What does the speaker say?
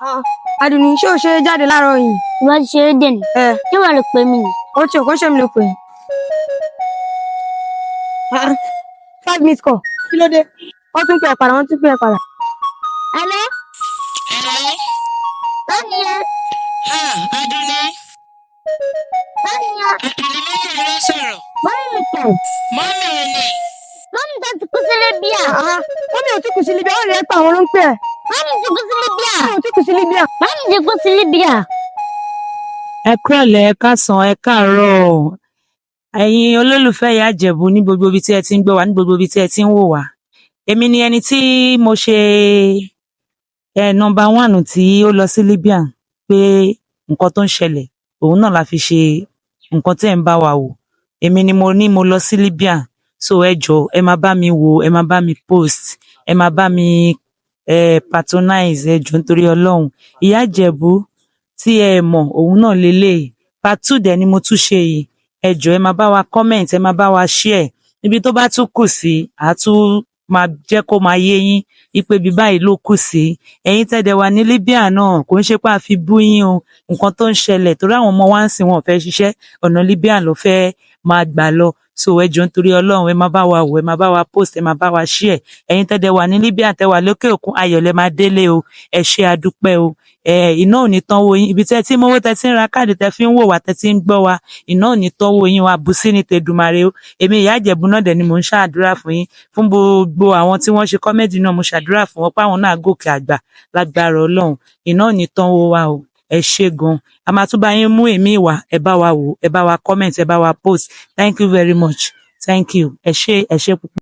Adùnní, ṣé o ṣe jáde láàárọ̀ yìí? Ìwọ ti ṣeré dè ní. Ẹ. Ṣé wàá lè pè mí ni? Ó ti òkú ṣe mi ló pè é. Ah, 5 minutes call. Kí ló dé? Wọ́n tún pè é padà, wọ́n tún pè é padà. Hello? Hello? Báwo ni? Ah, Adúnní. Báwo ni? Adúnní, mummy ló ń sọ̀rọ̀. Mummy mi kẹ̀. Mummy ẹ̀ ni. Mummy tó ti kú sí Libya. Ah, mummy ò tí kù sí Libya, wọ́n lè pa àwọn ló ń pè é. Mummy ti kú sí Libya. Mummy ò tí kù sí Libya. Mummy ti kú sí Libya. Ẹ kúrọ̀lẹ́, ẹ káàsán, ẹ káàárọ̀, ẹ̀yin olólùfẹ́ Ìyá Ìjẹ̀bú ní gbogbo ibi tí ẹ ti ń gbọ́ wá, ní gbogbo ibi tí ẹ ti ń wò wá. Èmi ni ẹni tí mo ṣe ẹ number one tí ó lọ sí Libya, pé nǹkan tó ń ṣẹlẹ̀, òun náà la fi ṣe nǹkan tẹ́ ẹ̀ ń bá wa wò. Èmi ni mo ní mo lọ sí Libya. So ẹ jọ̀ọ́, ẹ máa bá mi wò, ẹ máa bá mi post, ẹ máa bá mi patronize. Ẹ jọ̀ọ́, nítorí Ọlọ́run, Ìyá Ìjẹ̀bú tí ẹ mọ̀, òun náà lélẹ̀. Part two dẹ̀ ni mo tún ṣe yìí. Ẹ jọ̀ọ́, ẹ máa bá wa comment, ẹ máa bá wa share. Ibi tó bá tún kù sí, àá tún máa jẹ́ kó máa yé yín wípé ibi báyìí ló kù sí. Ẹ̀yin tẹ́ dẹ̀ wà ní Libya náà, kò ń ṣe pé a fi bú yín o. Nǹkan tó ń ṣẹlẹ̀, torí àwọn ọmọ wa ń sìn, wọn ò fẹ́ ṣiṣẹ́, ọ̀nà Libya ló fẹ́ máa gbà lọ. So ẹ jọ̀ọ́, nítorí Ọlọ́run, ẹ máa bá wa wò, ẹ máa bá wa post, ẹ máa bá wa share. Ẹ̀yin tẹ́ dẹ̀ wà ní Libya, tẹ́ wà lókè òkun, ayọ̀ lẹ máa délé o. Ẹ ṣé, a dúpẹ́ o. Ẹ iná ò ní tán wo yín. Ibi tẹ́ tí mówó, tẹ́ tí ń ra káàdì, tẹ́ fi ń wò wá, tẹ́ tí ń gbọ́ wa, iná ò ní tán wo yín wa bùsí ní tèdùmàrè o. Èmi Ìyá Ìjẹ̀bú náà dẹ̀ ni mò ń ṣàdúrà fún yín. Fún gbogbo àwọn tí wọ́n ṣe comedy náà, mo ṣàdúrà fún wọn pé àwọn náà gòkè àgbà lágbára Ọlọ́run. Iná ò ní tán wo wa o. Ẹ ṣé gan. A máa tún bá yín mú èmi wá. Ẹ bá wa wò, ẹ bá wa comment, ẹ bá wa post. Thank you very much, thank you. Ẹ ṣé, ẹ ṣé púpọ̀.